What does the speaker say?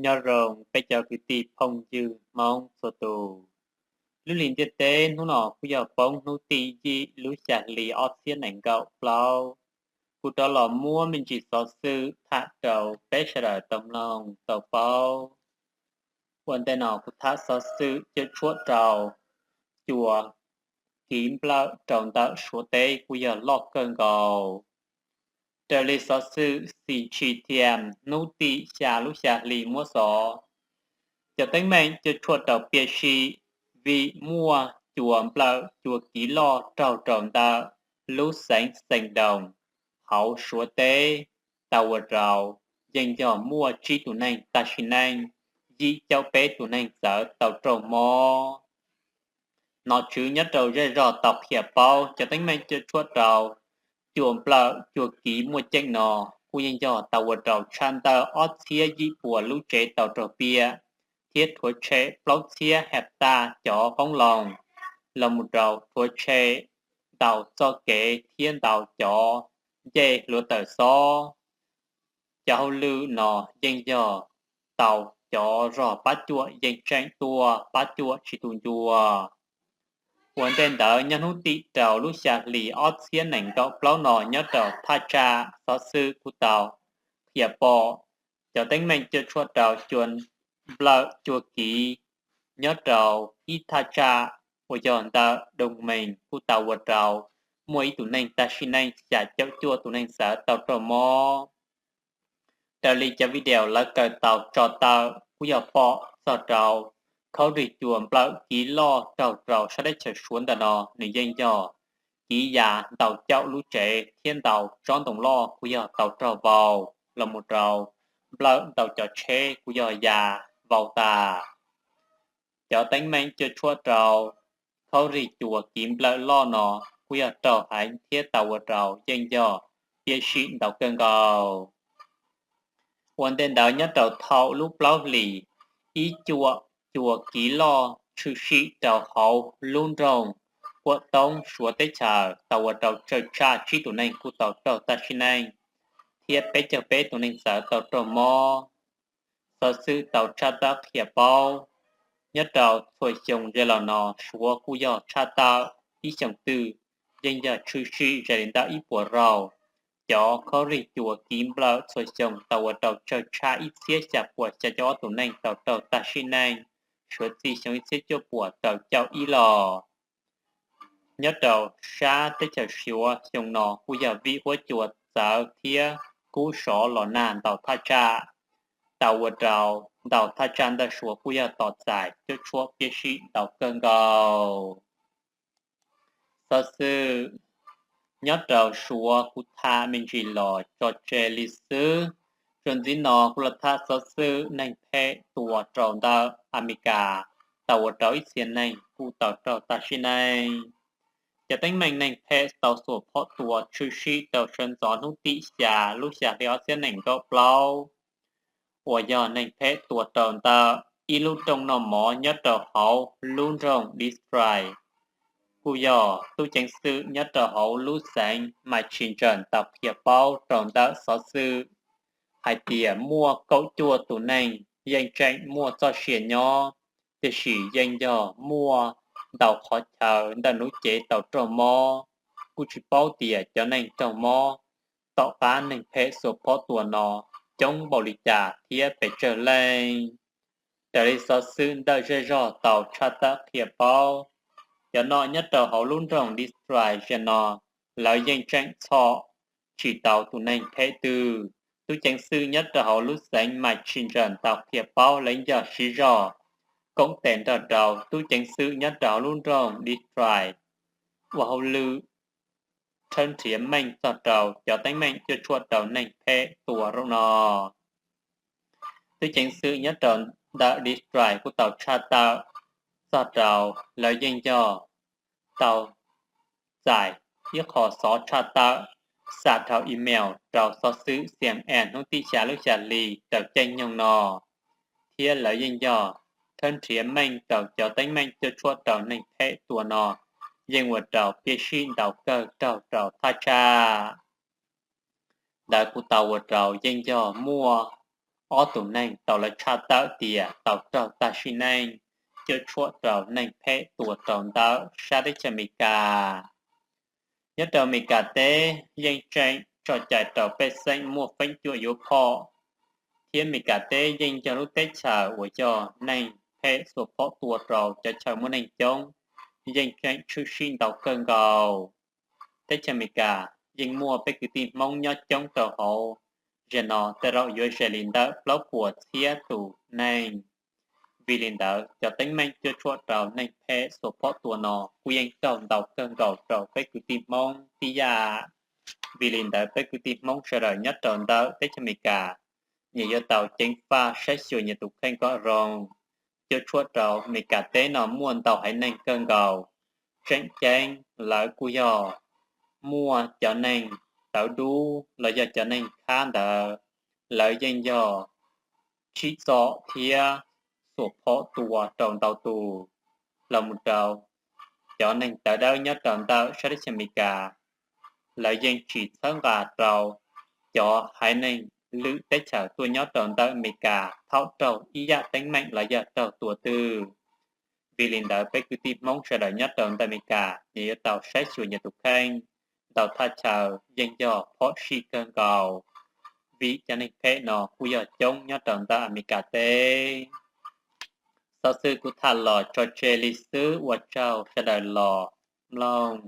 Nyob zoo peb cov kwv tij phooj ywg Hmoob txhua tus. Lub hli ntiaj teb hnub no kuj yog poob hnub tim yim lub xya hli ob txhiab nees nkaum plaub, kuv rov los muab me ntsis xov xwm tham rau peb sawv daws tau mloog tau paub. Ua ntej no kuv tham xov xwm cuam tshuam rau cua kiv nplawm rau ntawm Suav teb kuj yog loj kawg nkaus. Raws li xov xwm C G T M hnub tim xya lub xya hli muab xov, cov teeb meem cuam tshuam rau piam sij vim muaj cua nplawm cua kiv loj raug rau ntawm lub xeev Xeem Doos hauv Suav teb tau ua rau yeej yog muaj tsib tus neeg tag sim neej, yim caum peb tus neeg txawv tau raug mob. Nom tswv nyob rau zej zog tau qhia paub cov teeb meem cuam tshuam rau cua nplawm cua kiv muaj ceem no kuj yeej yog tau ua rau tshaj ntawm ob txhiab yim puas lub tsev tau raug piam, thiab rhuav tshem plaub txhiab hais tas cov qoob loo, los mus rau rhuav tshem ntau txoj kev thiab ntau cov ncej hluav taws xob. Cov hauj lwm no yeej yog tau cov zog pab cuam yeej tseem tuaj pab cuam tsis tu ncua. Ua ntej ntawd nyob hnub tim rau lub xya hli ob txhiab nees nkaum plaub no nyob rau thaj tsam xov xwm kuj tau qhia pom cov teeb meem cuam tshuam rau cua nplawm cua kiv nyob rau ib thaj tsam uas yog ntawm Doo Mees kuj tau ua rau muaj ib tus neeg tag sim neej, xya caum cuaj tus neeg txawv tau raug mob. Raws li cov video lawv kawm tau tso tawm kuj yog pom txog rau khaub rig cua nplawm kiv loj raug rau sab teb chaws Suav ntawm no nws yeej yog kiv ya ntau caum lub tsev thiab ntau tsob ntoo loj kuj yog tau raug vau, los mus rau nplawm ntau cov tsheb kuj yog ya vau tas. Cov teeb meem cuam tshuam rau khaub rig cua kiv nplawm loj no kuj yog raug heev thiab tau ua rau yeej yog piam sij ntau kawg nkaus. Ua ntej ntawd nyob rau thaum lub plaub hlis ib cuam cua kiv loj tshwm sim rau hauv lub nroog Kuam Toob Suav teb chaws tau ua rau tsawg tshaj tsib tus neeg kuj tau raug tag sim neej, thiab peb caug peb tus neeg txawv tau raug mob. Xov xwm tau tshaj tawm qhia paub, nyob rau txhua xyoo ze los no Suav kuj yog tshaj tawm ib xyoos twg yeej yog tshwm sim ze li ntawm ib puas zaug cov khaub rig cua kiv nplawm txhua xyoo tau ua rau tsawg tshaj ib txhiab xya puas xya caum ob tus neeg tau raug tag sim neej suav txij xyoo ib txhiab cuaj puas rau caum ib los. Nyob rau sab teb chaws Suav xyoo no kuj yog vim huab cua txawv thiab kub sov los nag ntau thaj tsam, tau ua rau ntau thaj tsam ntawm Suav kuj yog tos txais cuam tshuam piam sij ntau kawg nkaus. Xov xwm nyob rau Suav kuv tham me ntsis los tso tseg li xwb. Txuas ntxiv no kuv los tham xov xwm neeg phem tua rau ntawm Amelikas tau ua rau ib txhia neeg kuj tau raug tag sim neej. Cov teeb meem neeg phem tau xuas phom tua tshwm sim rau sawv ntxov hnub tim xya lub xya hli ob txhiab nees nkaum plaub uas yog neeg phem tua rau ntawm ib lub rooj noj mov nyob rau hauv lub nroog Detroit. Kuj yog tub ceev xwm nyob rau hauv lub xeev Michigan tau qhia paub rau ntawm xov xwm hais tias muaj kaum cuaj tus neeg yeej tseem muaj txoj sia nyob, tiam sis yeej yog muaj ntau qhov chaw ntawm lub cev tau raug mob. Kuj tsis paub tias cov neeg raug mob tom qab neeg phem xuas phom tua no coob npaum li cas thiab pes tsawg leej. Raws li xov xwm ntawm zej zog tau tshaj tawm qhia paub, cov no nyob rau hauv lub nroog Detroit zaum no lawv yeej tseem txhom tsis tau tus neeg phem twg. Tub ceev xwm nyob rau hauv lub xeev Michigan tau qhia paub lawv yog siv zog koom tes nrog rau tub ceev xwm nyob rau hauv lub nroog Detroit ua hauj lwm tshawb nrhiav meej txog rau cov teeb meem cuam tshuam rau neeg phem tua zaum no. Tub ceev xwm nyob rau ntawm Detroit kuj tau tshaj tawm txog rau lawv yeej yog tau txais ib qho xov tshaj tawm xa dhau email rau xov xwm C N N hnub tim xya lub xya hli raws caij nyoog no, thiab lawv yeej yog tshawb nrhiav meej rau cov teeb meem cuam tshuam rau neeg phem tua no yeej ua rau piam sij ntau kawg raug rau thaj tsam. Ntawd kuj tau ua rau yeej yog muaj ob tug neeg tau lawv tshaj tawm tias tau raug tag sim neej, cuam tshuam rau neeg phem tua rau ntawm sab teb chaws Amelikas. Nyob rau Amelikas teb yeej tseem tso cai rau pej xeem muaj feem cuam yuav phom, thiab Amelikas teb yeej yog lub teb chaws uas yog neeg phem xuas phom tua rau cov chaw muaj neeg coob yeej tseem tshwm sim ntau kawg nkaus. Teb chaws Amelikas yeej muaj peb kwv tij Hmoob nyob coob rau hauv, zaum no tej zaum yuav ze li ntawm plaub puas txhiab tus neeg. Vim li ntawd cov teeb meem cuam tshuam rau neeg phem xuas phom tua no kuj yeej raug ntau kawg nkaus rau peb kwv tij Hmoob tib yam. Vim li ntawd peb kwv tij Hmoob sawv daws nyob rau ntawm teb chaws Amelikas, nyias yuav tau ceev faj saib xyuas nyias tus kheej kom zoo. Cuam tshuam rau Amelikas teb no muaj ntau haiv neeg kawg nkaus. Tseem ceeb lawv kuj yog muaj cov neeg tawv dub los yog cov neeg khab ntawd, lawv yeej yog tsim txom thiab xuas phom tua rau ntau tus. Los mus rau cov neeg tawv dawb nyob rau ntawm sab teb chaws Amelikas, lawv yeej tsis txhawb nqa rau cov haiv neeg lwm teb chaws tuaj nyob rau ntawm Amelikas thaum raug ib yam teeb meem los yog raug tua twg. Vim li ntawd peb kwv tij Hmoob sawv daws nyob rau ntawm Amelikas nyias yuav tau saib xyuas nyias tus kheej. Ntau thaj chaw yeej yog phom sij kawg nkaus, vim cov neeg phem no kuj yog coob nyob rau ntawm Amelikas teb. Xov xwm kuv tham los tso tseg li xwb, ua tsaug sawv daws los mloog.